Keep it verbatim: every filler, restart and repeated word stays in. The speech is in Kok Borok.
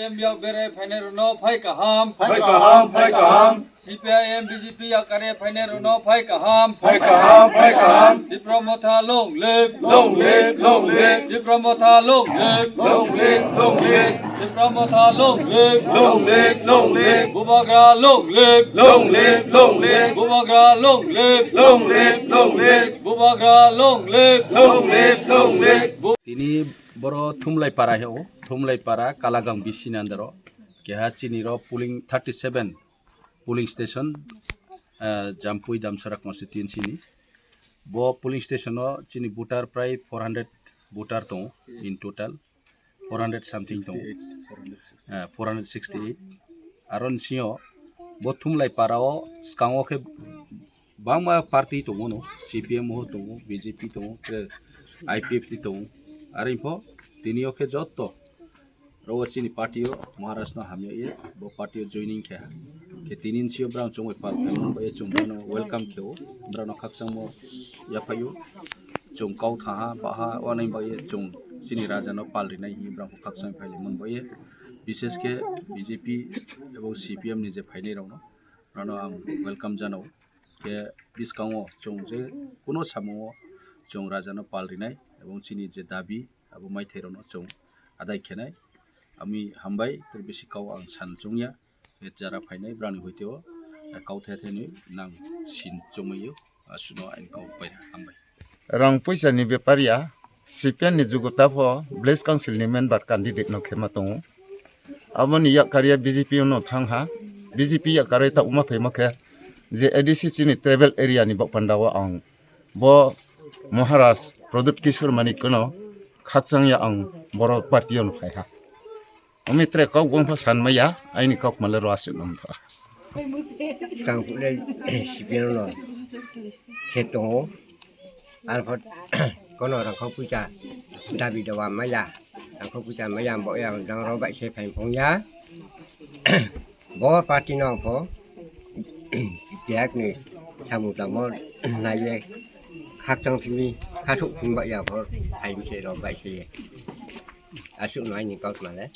M yak bere phainai rwno phai kaham. Phai kaham, phai kaham. C P I M B J P yak kare phainai rwno phai kaham. Phai kaham, phai kaham. Tipra Motha long live. Long live, long live. Tipra Motha long live. Long live, long live. Tipra Motha long live. Long live, long live. Bubagra long live. Long live, long live. Bubagra long live. Long live, long live. Bubagra long live. Long live, long live. Bu- Tini boro Thumlai para heo, Thumlai para Kalagang B C ni under o. Keha chini ro polling thirty seven polling station, ah, Jampui Damsara constituency ni. Bo polling station o chini voter prai four hundred voter tongo in total, four hundred something tongo. Ah, four hundred sixty eight. Aro ni sio bo Thumlai para o skango khe bangma party tongo no, C P M ho tongo, B J P tongo, tei I P F T tongo. Aro info tini o khe joto Ro chini party o Maharaj no hamya ye, bo party o joining khe ha. Khe tini sio brang chongwi pal khe, bo ye chwng brang no welcome khe o, brang no khakchangmo yaphai o. Chwng kau thaha, baha, wanai ba ye chwng chini raja no pal rinai hi brang khakchang phai le mon bo ye. Bishesh khe B J P ebong C P M ni je phainai rok no, brang no ang welcome janao. Khe bwskango chwng je kuno samungo chwng raja no pal rinai ebong chini je dabi abo maithai rok no chwng adai khenai. Ami hambai, tei bisi kau ang san chongya. Khe jara phainai brani hoite o kau thai thai nwi nang sin chongwi o, aswkno aini kau pai hambai. Rang puisa ni bepar ya, C P M ni jugo ta pho village council ni member candidate no khe ma tongo. Aboni yak karya B J P no thang ha, B J P yak karwi ta uma phaima khe je A D C chini tribal area ni bok panda o ang bo Maharaj Pradyut Kishore Manik no khakchang ya ang boro party o no phai ha. Omi tre kok bong pha san maya, aini kok male ro aswk nam tha. Tang pule sipiro no khe tongo. Arphat kono rangkho puisa dabi dawa maya, rangkho puisa maya bo ya dang ro bai se phai phung ya. Bo party no pho jak ni samu tamo nai ye khakchang thimi khathuk thim ba ya pho phai se ro bai se. Aswk no aini kok male.